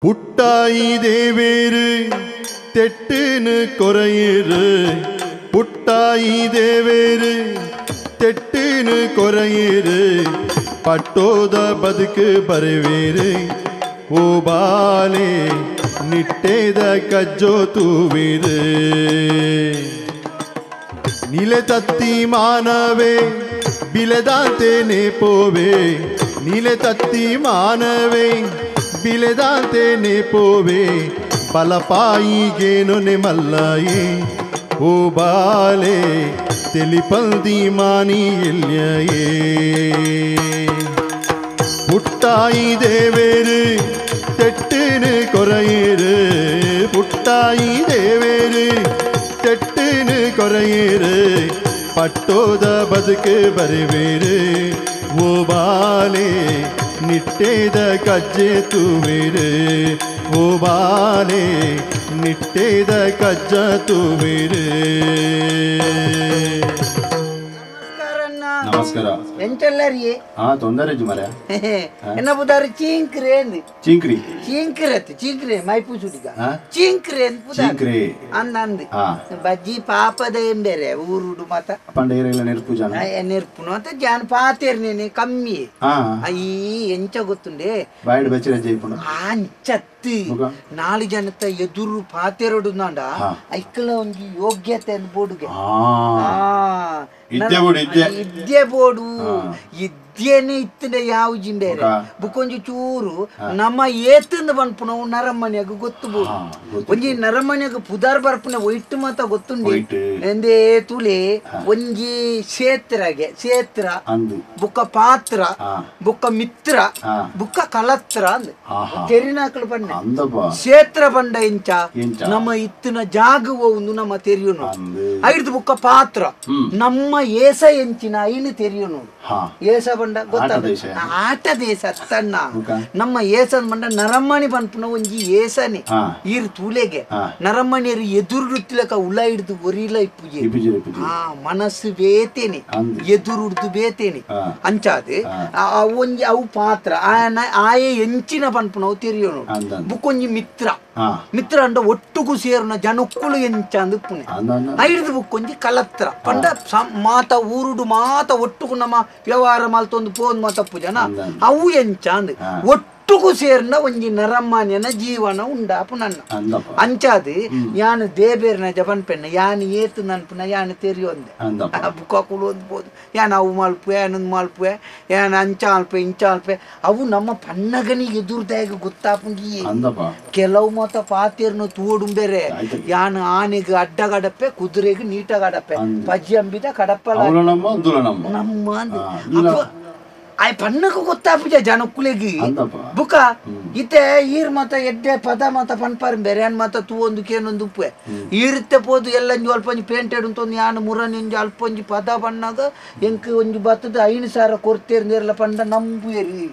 ಪುಟ್ಟಾಯಿ ದೇವೇರು ತೆಟ್ಟುನು ಕೊರೆಯಿರು ಪುಟ್ಟಾಯಿ ದೇವೇರು ತೆಟ್ಟುನು ಕೊರೆಯಿರು ಪಟ್ಟೋದ ಬದುಕು ಬರುವೀರು ಓ ಬಾಲೆ ನಿಟ್ಟೇದ ಕಜ್ಜೋ ತೂವೀರು ನಿಲೆ ತತ್ತಿ ಮಾನವೇ ಬಿಲೆದಾಂತೇನೆ ಪೋವೆ ನಿಲೆ ತತ್ತಿ ಮಾನವೇ ಬಿಲೆದಾಂತೇನೆ ಪೋವೆ ಬಲಪಾಯಿಗೇನು ಮಲ್ಲಯೇ ಓ ಬಾಲೆ ತಿಳಿಪಲ್ದಿ ಮಾನಿ ಇಲ್ಲಯೇ ಪುಟ್ಟಾಯಿ ದೇವೇರು ತೆಟ್ಟುನು ಕೊರೆಯಿರು ಪುಟ್ಟಾಯಿ ದೇವೇರು ತೆಟ್ಟುನು ಕೊರೆಯಿರು ಪಟ್ಟೋದ ಬದುಕು ಬರುವೀರು ಓ ಬಾಲೆ ನಿಟ್ಟೇದ ಕಜ್ಜೆ ತೂವೀರು ಓ ಬಾಲೆ ನಿಟ್ಟೇದ ಕಜ್ಜ ತೂವೀರು. ನಮಸ್ಕಾರ. ಎಂತೆಲ್ಲರಿ? ಹಾ ತೊಂದರೆ ಮರ ಎನ್ನ ಬುದಾರಿ ಚೀಂಕ್ರೆ ಅಂದು ಚೀಂಕ್ರಿ ಚೀಂಕ್ರೆ ಅತ್ತು ಚೀಂಕ್ರೆ ಮೈಪೂಸುಡಿಗ ಚೀಂಕ್ರೆ ಅಂತ ಚೀಂಕ್ರೆ ಅಂದ ಅಂದು ಬಜ್ಜಿ ಪಾಪದ ಎಂಬೇರೆ ಊರುಡು ಮಾತ ಪಂಡ ನೆರ್ಪು ಜನ ನೆರ್ಪುನು ಅಂತ ಜಾನ್ ಪಾತೇರ್ನೇನೆ ಕಮ್ಮಿ ಅಯ್ಯ ಎಂಚ ಗೊತ್ತುಂಡೆ ಬಾಯ್ಡ್ ಬಚ್ಚಿರ ಜೈಪುಣ ಅಂಚತ್ತಿ ನಾಲು ಜನತ ಎದುರು ಪಾತೇರೋಡು ನಾಂಡ ಐಕಲ ಒಂಜಿ ಯೋಗ್ಯತೆ ಅಂದ್ ಬೋಡುಗೆ ಇದ್ದೆ ಬೋಡು ಇದ್ದೇನೆ ಇತ್ತಿನ ಯಾವ ಜಿಂಬೇರೆ ಬುಕ್ಕೊಂಜಿ ಚೂರು ನಮ್ಮ ಏತಿಂದ ಬನ್ಪುನವು ನರಮನೆಯಾಗ ಗೊತ್ತು ಬೋಡು ಒಂಜಿ ನರಮನೆಯಾಗ ಪುದಾರ್ ಬರ್ಪುನ ಒಯ್ಟು ಮಾತ ಗೊತ್ತುಂಡಿ ಎಂದೇ ತುಲೆ ಒಂಜಿ ಕ್ಷೇತ್ರಗೆ ಕ್ಷೇತ್ರ ಬುಕ್ಕ ಪಾತ್ರ ಬುಕ್ಕ ಮಿತ್ರ ಬುಕ್ಕ ಕಲತ್ರ ಅಂದ್ ತೆರಿನಾಕಲು ಬಣ್ಣ ಕ್ಷೇತ್ರ ಬಂಡ ಇಂಚ ನಮ್ಮ ಇತ್ತಿನ ಜಾಗವ ಒಂದು ನಮ್ಮ ತೆರಿಯೋನು ಐದು ಬುಕ್ಕ ಪಾತ್ರ ನಮ್ಮ ಏಸ ಎಂಚಿನ ಐನು ತೆರಿಯೋನು ಏಸ ಬಂಡ ಗೊತ್ತ ಆಟ ದೇಶ ತನ್ನ ನಮ್ಮ ಏಸನ್ ಬಂಡ ನರಮಣಿ ಪನ್ಪುನ ಒಂಜಿ ಏಸನೆ ಈರ್ ತೂಲೆಗೆ ನರಮಣಿಯರು ಎದುರುತ್ತಿಲಕ ಉಲ ಹಿಡ್ದು ಒರಿಲ ಇಪ್ಪುಜೆ ಆ ಮನಸ್ಸು ಬೇತೇನೆ ಎದುರುಡ್ದು ಬೇತೇನೆ ಅಂಚಾದ ಒಂಜಿ ಅವು ಪಾತ್ರ ಆಯೆ ಎಂಚಿನ ಪನ್ಪುನವು ತೆರಿಯೋನು ಬುಕ್ಕೊಂಜಿ ಮಿತ್ರ ಮಿತ್ರ ಅಂಡ ಒಟ್ಟುಗು ಸೇರುನ ಜನಕ್ಕುಳು ಎಂಚ ಅಂದ್ ಪುಣೆ ಐದು ಬುಕ್ಕೊಂಜಿ ಕಲತ್ರ ಪಂಡ ಮಾತ ಊರುಡು ಮಾತ ಒಟ್ಟುಗು ನಮ್ಮ ವ್ಯವಹಾರ ಮಲ್ತೊಂದು ಪೋನ್ ಮಾತಪ್ಪು ಜನ ಅವು ಎಂಚ ಅಂದ್ ಒಟ್ಟುಗು ಸೇರ್ನ ಒಂಜಿ ನರಮಾನ್ಯನ ಜೀವನ ಉಂಡಾಪು ನನ್ನ ಅಂಚಾದು ಯಾನು ದೇಬೇರ್ನ ಜಪನ್ ಪೆಣ್ಣ ಯಾನು ಏತು ನನ್ಪುನ ಯಾನು ತೆರಿಯೊಂದೆ ಬುಕ್ಕುಳು ಒಂದು ಬೋದು ಯಾನು ಅವು ಮಲ್ಪುವೆ ಯಾನೊಂದು ಮಲ್ಪುವೆ ಯಾನು ಅಂಚ ಅಲ್ಪೆ ಇಂಚ ಅಲ್ಪೆ ಅವು ನಮ್ಮ ಪನ್ನಗನಿಗೆ ಎದುರ್ದಾಗ ಗೊತ್ತಾಪುಂಗಿ ಕೆಲವು ಮಾತ ಪಾತೇರ್ನ ತೋಡು ಬೇರೆ ಯಾನು ಆನೆಗೆ ಅಡ್ಡಗಡಪ್ಪೆ ಕುದುರೆಗೆ ನೀಟಗಡಪ್ಪೆ ಪಜ್ಜಿ ಅಂಬಿದ ಕಡಪ್ಪಲ ನಮ್ಮ ಅಂದ್ ಆಯ್ ಪನ್ನಗ ಗೊತ್ತಾಪುಜ ಜನಕ್ಕುಲೆಗಿ ಬುಕ್ಕ ಇತ್ತೆ ಈರ್ ಮಾತ ಎಡ್ಡೆ ಪದ ಮಾತ ಪನ್ಪಾರ್ ಬೇರೆ ಯಾನ್ ಮಾತ ತೂ ಒಂದು ಕೇನೊಂದು ಉಪ್ಪೆ ಈರುತ್ತೆ ಪೋದು ಎಲ್ಲ ಒಂಜಿ ಅಲ್ಪ ಒಂಜಿ ಪೇಂಟೆಡ್ ಉಂಟೊಂದು ಯಾನ್ ಮುರನಿ ಒಂಜಿ ಅಲ್ಪ ಒಂಜಿ ಪದ ಪಣ್ಣಾಗ ಎಂಕ್ ಒಂಜಿ ಬತ್ತದ 5,000 ಕೊರ್ತೇರ್ನೇರ್ಲ ಪಂಡ ನಂಬುಯರಿ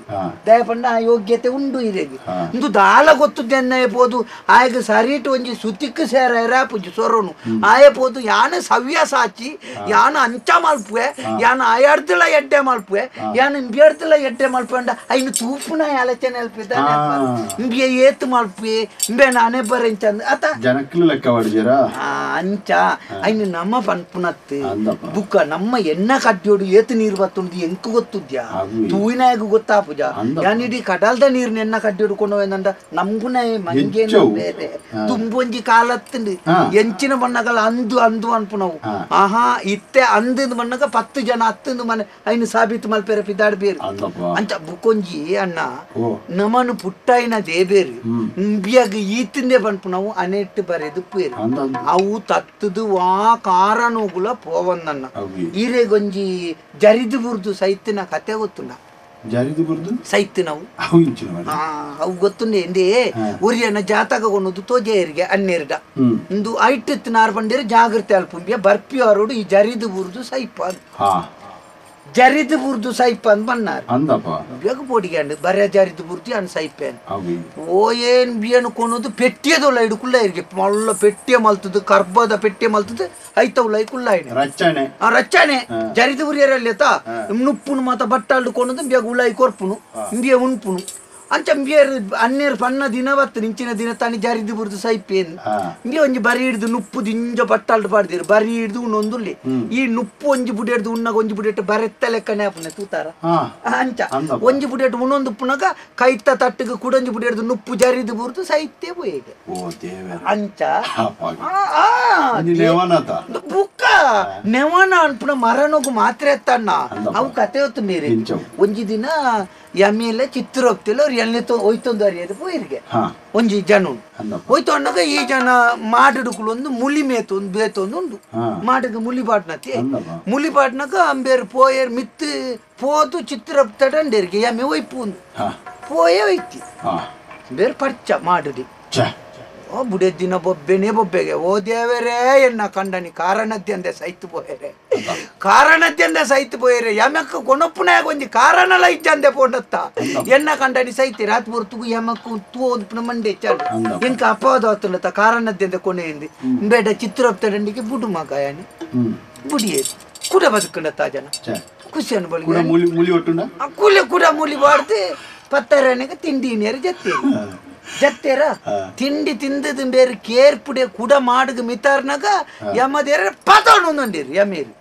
ದಯ ಪಂಡ ಆ ಯೋಗ್ಯತೆ ಉಂಡು ಇರೆಗೆ ಇಂದು ದಾಲ ಗೊತ್ತದೆನ್ನ ಪೋದು ಆಯಗ ಸರಿಟು ಒಂಜಿ ಸುತಿಕ್ ಸೇರ ಪುಜಿ ಸೊರನು ಆಯ ಪೋದು ಯಾನ ಸವ್ಯ ಸಾಚಿ ಯಾನ ಅಂಚ ಮಲ್ಪುವೆ ಯಾನ ಆಯಾಡ್ದಲ ಎಡ್ಡೆ ಮಲ್ಪುವೆ ಯಾನ ಇಂಬಿಯಡ್ದಲ ಎಡ್ಡೆ ಮಲ್ಪಂಡ ಐನು ತೂಪುನ ಆಲೋಚನೆ ಅಲ್ಪಿದ್ದಾನೆ ಇಂಬಿಯ ಏತು ಮಲ್ಪುವೆ ಇಂಬೆ ನಾನೇ ಬರೆಂಚಂದ ಅತ ಜನಕ್ಕಲು ಲೆಕ್ಕ ಮಾಡಿದ್ದೀರಾ ಅಂಚ ಐನು ನಮ್ಮ ಪನ್ಪುನತ್ತು ಬುಕ್ಕ ನಮ್ಮ ಎಣ್ಣ ಕಡ್ಡಿಯೋಡು ಏತು ನೀರು ಬತ್ತುಂಡು ಎಂಕು ಗೊತ್ತುದ್ಯಾ ತೂವಿನಾಗ ಗೊತ್ತಾಪುಜ ಯಾನಿಡಿ ಕಡಲ್ದ ನೀರ್ನ ಎಣ್ಣ ಕಡ್ಡಿಯೋಡು ಕೊಂಡೋಯ್ದಂಡ ನಮ್ಗುನ ಮಂಗೇನು ಬೇರೆ ತುಂಬೊಂಜಿ ಕಾಲತ್ತುಂಡು ಎಂಚಿನ ಬಣ್ಣಗಳ ಅಂದು ಅಂದು ಅನ್ಪುನವು ಆಹಾ ಇತ್ತೆ ಅಂದಿಂದ ಬಣ್ಣಗ 10 ಜನ ಹತ್ತಂದು ಮನೆ ಐನು ಸಾಬೀತು ಮಲ್ಪೆರ ಪಿದಾಡ್ ಬೇರು ಅಂಚ ಬುಕ್ಕೊಂಜಿ ಅಣ್ಣ ನಮನು ಪುಟ್ಟಾಯಿನ ದೇಬೇರು ಇಂಬಿಯಾಗ ಈತಿಂದೆ ಪನ್ಪುನವು ಅನೆಟ್ಟು ಬರೆದು ಪೇರು ಅವು ತತ್ತದು ವಾ ಕಾರಣಗುಲ ಪೋವನ್ನನ್ನ ಈರೆಗೊಂಜಿ ಜರಿದು ಬುರ್ದು ಸೈತಿನ ಕತೆ ಗೊತ್ತುಂಡ ಜರಿದು ಬುರ್ದು ಸೈತಿನವು ಅವು ಗೊತ್ತುಂಡೆ ಎಂದೇ ಒರಿಯನ ಜಾತಕ ಕೊನದು ತೋಜೆಯರಿಗೆ ಅನ್ನೆರ್ಡ ಇಂದು ಐಟಿತ್ತಿನಾರು ಬಂದಿರ ಜಾಗೃತಿ ಅಲ್ಪುಂಬಿಯ ಬರ್ಪಿಯವರೋಡು ಈ ಜರಿದು ಬುರ್ದು ಸೈಪ ಜರಿದು ಬುರ್ದು ಸೈಪ ಅಂದ್ ಬನ್ನಾರು ಬೇಗ ಪೋಡಿಗ್ಯಾಂಡು ಬರೇ ಜರಿದು ಬುರ್ದು ಅನ್ ಸೈಪೇನ್ ಓ ಏನ್ ಬಿಯನು ಕೊನೋದು ಪೆಟ್ಟಿಯದೊಲ್ಲ ಇಡು ಕುಲ್ಲ ಇರಿಗೆ ಮಲ್ಲ ಪೆಟ್ಟಿಯ ಮಲ್ತದು ಕರ್ಬದ ಪೆಟ್ಟಿಯ ಮಲ್ತದು ಐತವುಲ ಕುಲ್ಲ ರಚ್ಚಣೆ ರಚ್ಚಣೆ ಜರಿದು ಬುರಿಯರಲ್ಲಿ ನುಪ್ಪುನು ಮಾತ ಬಟ್ಟಾಲ್ಡು ಕೊನೋದು ಬೇಗ ಉಲಾಯಿ ಕೊರ್ಪುನು ಇಂಬಿಯ ಉಣ್ಪುನು ಅಂಚ ಬೇರ್ ಅನ್ನೇರು ಪನ್ನ ದಿನ ಬತ್ತು ನಿಂಚಿನ ದಿನ ತಾನಿ ಜಾರಿದ್ದು ಬುರ್ದು ಸೈಪೇನು ಇಂಗೆ ಒಂಜಿ ಬರಿ ಹಿಡ್ದು ನುಪ್ಪು ದಿಂಜ ಬಟ್ಟಾಲ್ಡು ಪಾಡ್ದಿರು ಬರಿ ಹಿಡ್ದು ಉಣ್ಣೊಂದುಲ್ಲಿ ಈ ನುಪ್ಪು ಒಂಜಿ ಬುಡಿಯಡ್ದು ಉಣ್ಣಗ ಒಂಜಿ ಬುಡಿಯಟ್ಟು ಬರೆತ್ತ ಲೆಕ್ಕನೆ ಆಪುನೆ ತೂತಾರ ಅಂಚ ಒಂಜಿ ಬುಡಿಯಟ್ಟು ಉಣ್ಣೊಂದು ಪುನಗ ಕೈತ ತಟ್ಟಿಗೆ ಕುಡೊಂಜಿ ಬುಡಿಯಡ್ದು ನುಪ್ಪು ಜಾರಿದ್ದು ಬುರ್ದು ಸೈತೆ ಪೋಯೆಗೆ ಅಂಚ ಬುಕ್ಕ ನೆವನ ಅನ್ಪುನ ಮರನೋಗು ಮಾತ್ರ ಎತ್ತಣ್ಣ ಅವು ಕತೆ ಹೊತ್ತು ಮೇರೆ ಒಂಜಿ ದಿನ ಯಮೇಲೆ ಚಿತ್ರ ಹೋಗ್ತಿಲ್ಲ ಅವ್ರು ಎಣ್ಣೆ ಹೋಯ್ತೊಂದು ಅರಿಯೋದು ಪೋಯಿರಿಗೆ ಒಂಜಿ ಜನ ಹೋಯ್ತು ಅನ್ನಾಗ ಈ ಜನ ಮಾಡಿಡುಕುಲು ಒಂದು ಮುಲಿ ಮೇತೊಂದು ಬೇತೊಂದು ಉಂಡು ಮಾಡಿಗೆ ಮುಲಿ ಪಾಟ್ನತಿ ಮುಲಿ ಪಾಟ್ನಾಗ ಅಂಬೇರು ಪೋಯರ್ ಮಿತ್ತು ಪೋದು ಚಿತ್ರ ತಡಂಡೇರಿಗೆ ಯಮೆ ಒಯ್ಪು ಒಂದು ಪೋಯೇ ಒಯ್ತಿ ಬೇರೆ ಪರ್ಚ ಮಾಡಿಡಿ ಓ ಬುಡೆ ದಿನ ಬೊಬ್ಬೆನೇ ಬೊಬ್ಬೆಗೆ ಓ ದೇವರೇ ಎನ್ನ ಕಂಡನಿ ಕಾರಣದ್ಯಂದೆ ಸೈತು ಪೋಯರೆ ಕಾರಣದ್ಯಂದೆ ಸೈತು ಪೋಯರೆ ಯಮಕ್ಕ ಕೊನಪ್ಪುನಾಗ ಒಂಜಿ ಕಾರಣಲ ಇಜ್ಜಂದೆ ಪೋಂಡತ್ತ ಎನ್ನ ಕಂಡನಿ ಸೈತಿ ರಾತ್ ಬರ್ತುಗು ಯಮಕ್ಕು ತೂ ಮಂಡೆ ಚಾಡು ಎಂಕ ಅಪವಾದ ಆತುಲತ್ತ ಕಾರಣದ್ಯಂದೆ ಕೊನೆಯಿಂದ ಬೇಡ ಚಿತ್ರಪ್ತಡಂಡಿಗೆ ಬುಡು ಮಗ ಯಾನಿ ಬುಡಿಯೇ ಕೂಡ ಬದುಕಂಡತ್ತ ಜನ ಖುಷಿಯನ್ನು ಬಳಿ ಕೂಲೆ ಕೂಡ ಮುಲಿ ಬಾರ್ದು ಪತ್ತರನಿಗೆ ತಿಂಡಿ ನೇರು ಜತ್ತಿ ಜತ್ತೇರ ತಿಂಡಿ ತಿಂದದ ಬೇರೆ ಕೇರ್ಪುಡೆ ಕೂಡ ಮಾಡಗ ಮಿತಾರ್ನಾಗ ಯಮದೇರ ಪದೊಂಡಿರಿ ಯಮೇರಿ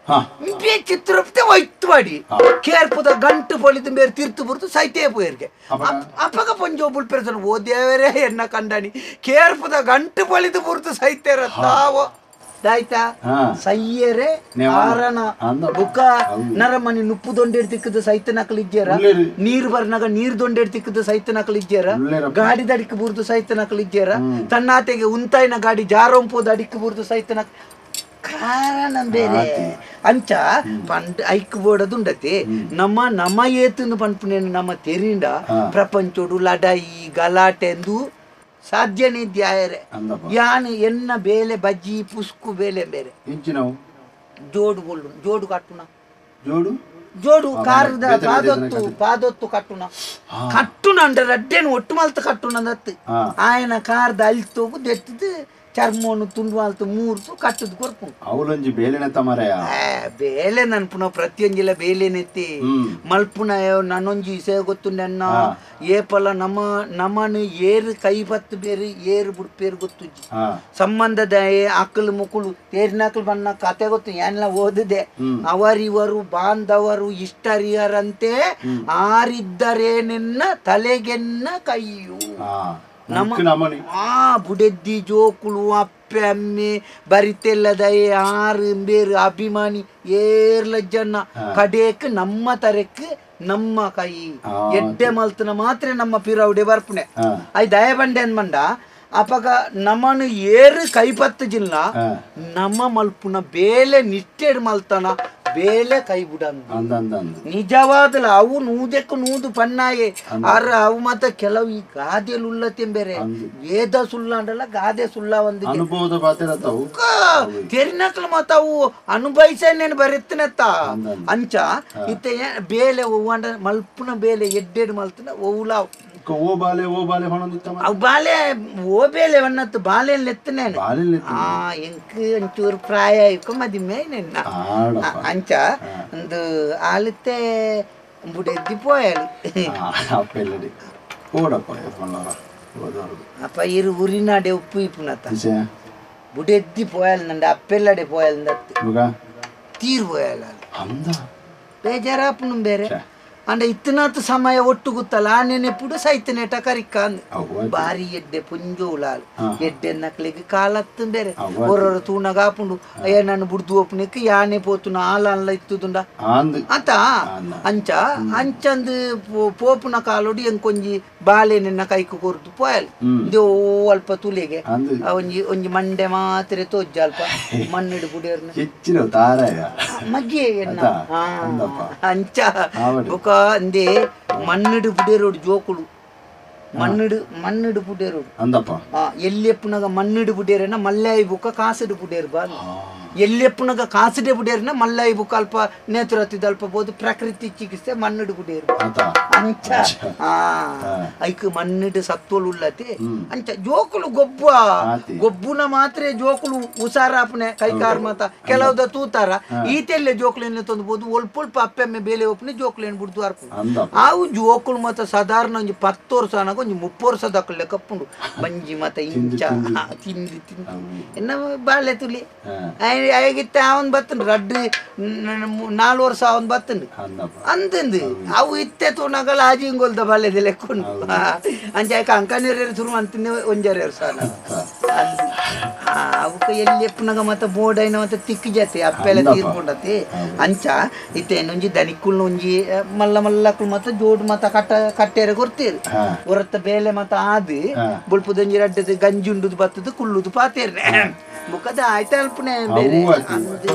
ಬೇ ಚಿತ್ರಪ್ತೆ ಒಯ್ತು ಮಾಡಿ ಕೇರ್ಪುದ ಗಂಟು ಪೊಳಿದ ಬೇರೆ ತೀರ್ತು ಬುರ್ತು ಸೈತೇ ಪೋಯರ್ಗೆ ಅಪ್ಪಗ ಪಂಜೋ ಬುಲ್ಪೆರ್ಸನ್ ಓ ದೇವರೇ ಎನ್ನ ಕಂಡನಿ ಕೇರ್ಪುದ ಗಂಟು ಪೊಳಿದು ಬುರ್ತು ಸೈತೇರ ತಾವೋ ಆಯ್ತಾ ಸೈಯರೆ ಆರನ ಬುಕ್ಕ ನರಮನಿ ನುಪ್ಪು ದೊಂಡೆಡ್ ತಿಕ್ಕದ ಸೈತ ನಕಲು ಇಜ್ಜೇರ ನೀರು ಬರ್ನಾಗ ನೀರ್ ದೊಂಡೆಡ್ ತಿಕ್ಕದ ಸೈತ ನಕಲು ಇಜ್ಜೇರ ಗಾಡಿ ದಡಿಕ್ ಬುರ್ದು ಸೈತ ನಕಲು ಇಜ್ಜೇರ ತನ್ನಾತೆಗೆ ಉಂತಾಯಿನ ಗಾಡಿ ಜಾರೊಂಪೋದ ಅಡಿಕ್ ಬುರ್ದು ಸೈತ ನಕ್ ಕಾರಣ ಬೇರೆ ಅಂಚ ಪಂಡ್ ಐಕ್ ಬೋಡದುಂಡತಿ ನಮ್ಮ ನಮ್ಮ ಏತನ್ನು ಪನ್ಪುನೇನು ನಮ್ಮ ತೆರಿಂಡ ಪ್ರಪಂಚೋಡು ಲಡಾಯಿ ಗಲಾಟೆಂದು ಸಾಧ್ಯನೇ ದ್ಯಾಯರೆ ಯಾನು ಎನ್ನ ಬೇಲೆ ಬಜ್ಜಿ ಪುಸ್ಕು ಬೇಲೆ ಬೇರೆ ಜೋಡು ಬೊಲ್ಲು ಜೋಡು ಕಟ್ಟುನ ಜೋಡು ಜೋಡು ಕಾರದ ಪಾದೊತ್ತು ಪಾದೊತ್ತು ಕಟ್ಟುನ ಕಟ್ಟುನ ಅಂದ್ರೆ ರಡ್ಡೇನು ಒಟ್ಟು ಮಲ್ತು ಕಟ್ಟುನ ಅಂದತ್ತು ಆಯನ ಕಾರ್ದ ಅಲ್ತೋಗು ದೆತ್ತದು ಚರ್ಮವನ್ನು ತುಂಡು ಮಾಲ್ತು ಮೂರ್ತು ಕಟ್ಟುದು ಕೊರ್ಪು ಅವಲೊಂಜಿ ಬೇಲೆನೆ ತಮರೆಯ ಬೇಲೆ ನನ್ಪುನ ಪ್ರತಿಯೊಂಜಿಲ ಬೇಲೆನೆತ್ತಿ ಮಲ್ಪುನ ನನ್ನೊಂಜಿ ಇಸೆ ಗೊತ್ತು ನನ್ನ ಏಪಲ ನಮ್ಮ ನಮ್ಮನು ಏರು ಕೈ ಬತ್ತು ಬೇರೆ ಏರು ಬುಡ್ಪೇರು ಗೊತ್ತುಜ್ಜಿ ಸಂಬಂಧದ ಅಕ್ಕಲು ಮುಕ್ಕಳು ತೇರಿನಕಲು ಬಣ್ಣ ಕತೆ ಗೊತ್ತು ಏನೆಲ್ಲ ಓದಿದೆ ಅವರಿವರು ಬಾಂಧವರು ಇಷ್ಟರಿಯರಂತೆ ಆರಿದ್ದರೆ ನಿನ್ನ ತಲೆಗೆನ್ನ ಕೈಯು ನಮ್ಮ ಆ ಬುಡೆದ್ದಿ ಜೋಕುಳು ಅಪ್ಪೆ ಅಮ್ಮೆ ಬರಿತೆಲ್ಲದ ಆರು ಬೇರು ಅಭಿಮಾನಿ ಏರ್ಲ ಜನ ಕಡೇಕ್ ನಮ್ಮ ತರಕ್ ನಮ್ಮ ಕೈ ಎಡ್ಡೆ ಮಲ್ತನ ಮಾತ್ರ ನಮ್ಮ ಪಿರೌಡೆ ಬರ್ಪುಣೆ I ದಯ ಬಂಡೆ ಅನ್ಮಂಡ ಅಪಗ ನಮ್ಮನು ಏರು ಕೈಪತ್ತು ಜಿಲ್ಲ ನಮ್ಮ ಮಲ್ಪುನ ಬೇಲೆ ನಿಷ್ಠೆಡ್ ಮಲ್ತನ ಬೇಲೆ ಕೈ ಬುಡ ನಿಜವಾದಲ ಅವು ನೂದಕ್ಕೆ ನೂದು ಪನ್ನಾಯೆ ಆರ ಅವು ಮಾತ್ರ ಕೆಲವು ಈ ಗಾದೆಲು ಉಳ್ಳತೆ ಬೇರೆ ವೇದ ಸುಳ್ಳ ಅಂಡಲ್ಲ ಗಾದೆ ಸುಳ್ಳ ಒಂದು ತೆರಿನಕ್ಲು ಮಾತ ಅವು ಅನುಭವಿಸೇನೇನು ಬರೆತ್ತನತ್ತ ಅಂಚ ಇತ್ತ ಬೇಲೆ ಒವ್ವಂಡ ಮಲ್ಪುನ ಬೇಲೆ ಎಡ್ಡೆಡ್ ಮಲ್ತನ ಒವ್ಲ ಓ ಬಾಲೆ ಓ ಬಾಲೆ ಅವು ಬಾಲೆ ಓ ಬೇಲೆ ವನ್ನತ್ತು ಬಾಲೆ ಎತ್ತನೇನು ಎಂಕ್ ಒಂಚೂರು ಪ್ರಾಯ ಇಕ್ಕ ಮದಿಮೆ ನಿನ್ನ ಅಂಚ ಒಂದು ಆಲತ್ತೆ ಬುಡೆದ್ದಿ ಪೋಯಲು ಅಪ್ಪ ಇರು ಊರಿನಾಡೆ ಉಪ್ಪು ಇಪ್ಪುನತ್ತ ಬುಡೆದ್ದಿ ಪೋಯಲ್ ನಂಡ ಅಪ್ಪೆಲ್ಲಡೆ ಪೋಯಲ್ ದತ್ತು ತೀರ್ ಪೋಯಲ್ ಬೇಜಾರಾಪುನು ಬೇರೆ ಅಂಡ ಇತ್ತನಾತ್ ಸಮಯ ಒಟ್ಟು ಗೊತ್ತಲ್ಲ ಆ ನೆನೆಪುಡು ಸೈತನೇಟ ಕರಿಕ್ಕ ಅಂದ್ ಬಾರಿ ಎಡ್ಡೆ ಪುಂಜೋಲಾಲು ಎಡ್ಡೆ ನಕ್ಲಿಗೆ ಕಾಲತ್ತು ಬೇರೆ ಹೊರೊರ ತೂನಗ ಆಪುಂಡು ಅಯ್ಯ ನಾನು ಬುಡ್ದು ಒಪ್ಪನಿಕ್ ಯಾನೆ ಪೋತುನ ಆಲ ಅಲ್ಲ ಇತ್ತುದುಂಡ ಅಂತ ಅಂಚ ಅಂಚಂದು ಪೋಪುನ ಕಾಲೋಡಿ ಎಂಕೊಂಜಿ ಬಾಲೆ ನಿನ್ನ ಕೈಕು ಕೊರ್ದು ಪೋಯಲ್ ಓ ಅಲ್ಪ ತುಲೆಗೆ ಒಂಜಿ ಒಂಜಿ ಮಂಡೆ ಮಾತ್ರ ತೋಜ್ಜ ಅಲ್ಪ ಮಣ್ಣಿಡು ಬುಡಿಯರ್ನ ಮಗ್ಗಿ ಅಂಚ ಬುಕ ಅಂದೆ ಮಣ್ಣಿಡು ಪುಡೇರೋಡು ಜೋಕುಳು ಮಣ್ಣಿಡು ಮಣ್ಣಿಡು ಪುಡೇರೋಡು ಅಂದಪ್ಪ ಎಲ್ಲಿ ಎಪ್ಪುನಾಗ ಮಣ್ಣಿಡು ಪುಡೇರನ ಮಲ್ಲಾಯಿ ಬುಕ್ಕ ಕಾಸಿಡು ಪುಡೇರು ಬಾ ಎಲ್ಯಪ್ಪನಗ ಕಾಸುಡೆ ಬುಡೇರ್ನ ಮಲ್ಲೈ ಬುಕಲ್ಪ ನೇತ್ರತಿದಲ್ಪ ಬೋದು ಪ್ರಕೃತಿ ಚಿಕಿತ್ಸೆ ಮಣ್ಣುಡು ಬುಡೇರು ಆತ ಅಂಚ ಆ ಐಕ್ ಮಣ್ಣಿಡು ಸತ್ವಲು ಉಲ್ಲತೆ ಅಂಚ ಜೋಕುಲು ಗೊಬ್ಬ ಆತಿ. ಗೊಬ್ಬುನ ಮಾತ್ರ ಜೋಕುಲು ಉಸಾರಾಪನೆ ಕೈಕಾರ್ ಮಾತ ಕೆಲವುದ ತೂತಾರ ಈತೆಲ್ಲೆ ಜೋಕುಲೆನ್ ತಂದು ಬೋದು ಒಲ್ಪ ಒಲ್ಪ ಅಪ್ಪೆಮ್ಮೆ ಬೇಲೆ ಒಪ್ಪನೆ ಜೋಕುಲೆನ್ ಬುಡ್ದು ಅರ್ಪುಂಡು ಅಂದಪ್ಪ ಆವು ಜೋಕುಲು ಮಾತ ಸಾಧಾರಣ ಒಂಜಿ 10 ವರ್ಷ ಅನಗ ಒಂಜಿ 30 ವರ್ಷ ದಕ್ಕಲೆ ಕಪ್ಪುಂಡು ಬಂಜಿ ಮಾತ ಇಂಚ ತಿಂದು ತಿಂದು ಎನ್ನ ಬಾಳೆ ತುಲಿ ಆಯಗಿತ್ತ ಅವನ್ ಬತ್ತಂಡು ರಡ್ಡು 4 ವರ್ಷ ಅವನ್ ಬತ್ತಂಡು ಅಂದಪ್ಪ ಅಂದಂದು ಅವು ಇತ್ತೆ ತೂನಗಲ ಆಜಿಂಗೊಲ್ದ ಬಾಳೆದ ಲೆಕ್ಕೊಂಡು ಅಂಚ ಆಯ್ಕ ಅಂಕನೇರು ಶುರು ಅಂತಿಂದೆ ಒಂಜಾರೆ ವರ್ಷ ಅವಕ್ಕೆ ಎಲ್ಲಿ ಎಪ್ಪುನಗ ಮತ್ತೆ ಬೋರ್ಡ್ ಐನ ಮತ್ತೆ ತಿಕ್ಕು ಜಾತಿ ಅಪ್ಪೆಲ್ಲ ತೀರ್ಕೊಂಡತಿ ಅಂಚ ಇತ್ತೆ ಒಂಜಿ ದನಿಕ್ಕುಲ್ನ ಒಂಜಿ ಮಲ್ಲ ಮಲ್ಲಕ್ಕುಲ್ ಮತ್ತೆ ಜೋಡು ಮತ್ತ ಕಟ್ಟ ಕಟ್ಟೆರೆ ಕೊರ್ತೀರಿ ಹೊರತ ಬೇಲೆ ಮತ್ತ ಆದು ಬುಳ್ಪುದೊಂಜಿ ರಡ್ಡದ ಗಂಜಿ ಉಂಡುದು ಬತ್ತದು ಕುಲ್ಲುದು ಪಾತೇರ್ನೆ ಬುಕ್ಕದ ಆಯ್ತ ಅಲ್ಪನೆ ಬೇರೆ ಅವು ಆತು. ಅಂದ್.